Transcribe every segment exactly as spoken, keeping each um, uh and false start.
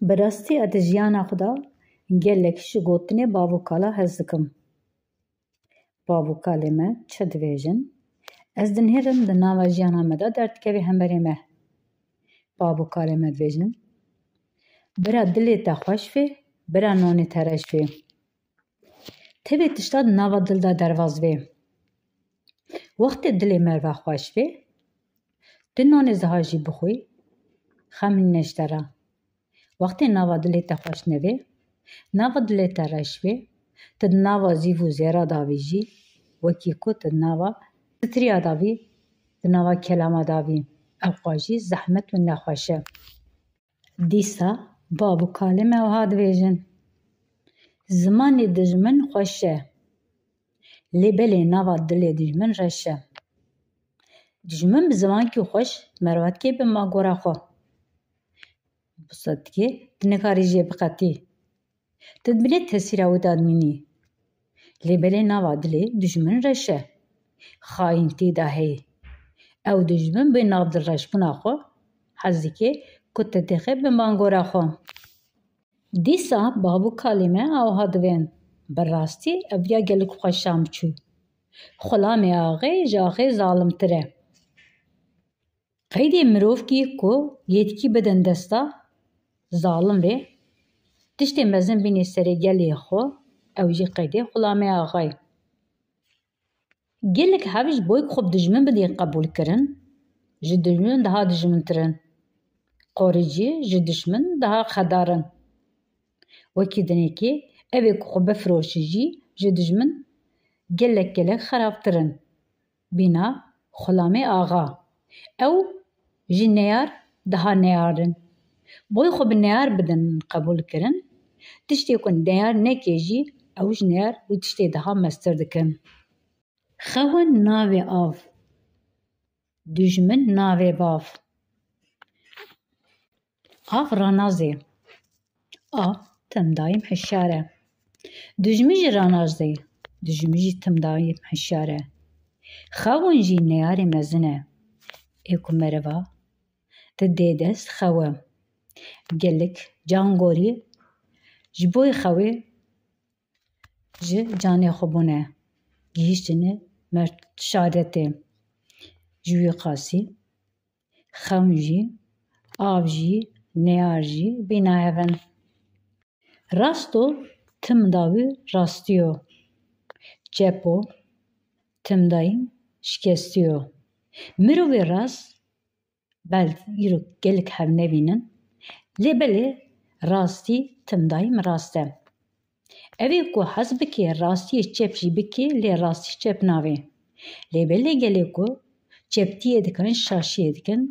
Bi rastî ez di jiyana xwe de gelek ji gotinê bav û kala hez dikim. Bav û kalê me çi dibêjin? Ez dinihêrim di nava jiyana me de derdikevî hemberê me. Bav û kalê me dibêjin, bira dilê te xweş bê, bira nonê te reş bê. Tevê tişta di nava dil de derbas bê. Wextê dilê merva xweş bê, tu nonê ziha jî bixwî, xem nîne ji te re. Wextê nava dilê te xweş nebê, nava dilê te reş bê, tu di nava zîv û zêra de bî jî, wekî ku tu di nava titriya de bî, di nava kelama de bî, ew xwe jî zehmet û nexweş e. Dîsa bav û kalê me wiha dibêjin, zimanê dijmin xweş e, lê belê nava dilê dijmin reş e. Dijmin bi zimankî xweş merva dikê bin mangora xwe. Wisa dikê, tu nikarî jê biqetî. Tu di binê tesîra wê de dimînî. Lê belê nava dilê dijmin reş e. Xayîntî de heye. Ew dijmin bi nav dilreşbûna xwe hez dike ku tu dixê bin mangora xwe. Dîsa bav û kalê me awiha dibên, bi rastî ev ya gelek xweşan biçû. Xulamê axê ji axê zalimtir e. Qeydê mirovkî ku yêtkî bidin desta zalimê, tiştê mezin bînê serê gelê xwe, ew jî qeydê xulamê axayê. Gelek hev ji bo ku xwe bi dijmin bidê qebûlkirin, ji dijmin daha dijmintir in. Qorî jî ji dijmin daha xedar in. Wekî dinekê, ev ê ku xwe bifiroşî jî ji dijmin gelek gelek xerabtir in. Bîna xulamê axa. Ew ji neyar daha neyar in. Boy xwe bi neyar bidin qebûlkirin. Tiştê ku neyar neke jî ew ji neyar wî tiştê daha mestir dikin. Xewin navê av. Dijmin navê bav. Av ranazê. Av tim daîm hişyar e. Dijmin jî ranazê. Dijmin jî tim daîm hişyar e. Xewin jî neyarê mezin e. Ê ku meriva didê dest xewe. Gelek can gorî ji bo xewê ji canê xwe bûne, gihîştine mert şadetê. Ji wî qasî xewn jî, av jî, neyar jî bîna hev in. Rasto tim dawî rastiyo. Çepo tim dayî şikestiyo. Mirovê rast bel îro gelek hev nebînin. Lê belê rastî tim dayîm rast e. Ev ê ku hez bike rastiyê çep jî bike, lê rastî çep navê. Lê belê gelê ku çeptiyê dikin, şaşiyê dikin,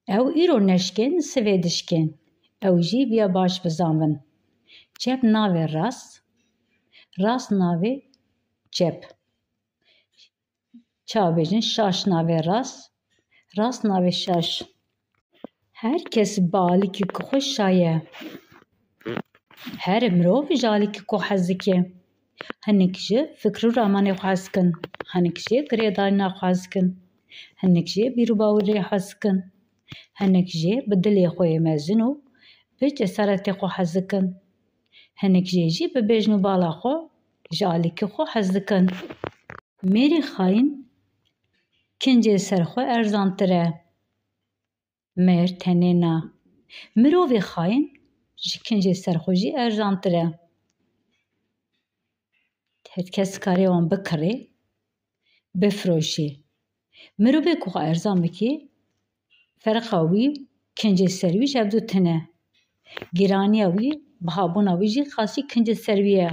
ew îro neşkin, sivê dişkin. Ew jî viya baş bizanbin. Çep navê rast, rast navê çep. Çawa bêjin, şaş navê rast, rast navê şaş. Her kes bi alikî ku xwe şaye. Her mirov ji alikî ku hez dike. Hinek ji fikr û ramanê xwe hez dikin. Hinek jî girêdayîna xwe hez dikin. Hinek jî bîr û bawerê hez dikin. Hinek jî bi dilê xwe yê mezin û bi cesaretê xwe hez dikin. Hinek jê jî bi bêjn û bala xwe ji alikî xwe hez dikin. Mêrê xayîn kincê ser xwe erzantir e. Mêr tenê na. Mirovê xayîn ji kincê ser xwe jî erzantir e. Her kes dikare wan bikirê, bifiroşî. Mirovê ku xwe erzan bikî, ferqa wî kincê ser wî ji hev du tune. Giraniya wî, bihabûna wî jî xasî kincê ser wî ye.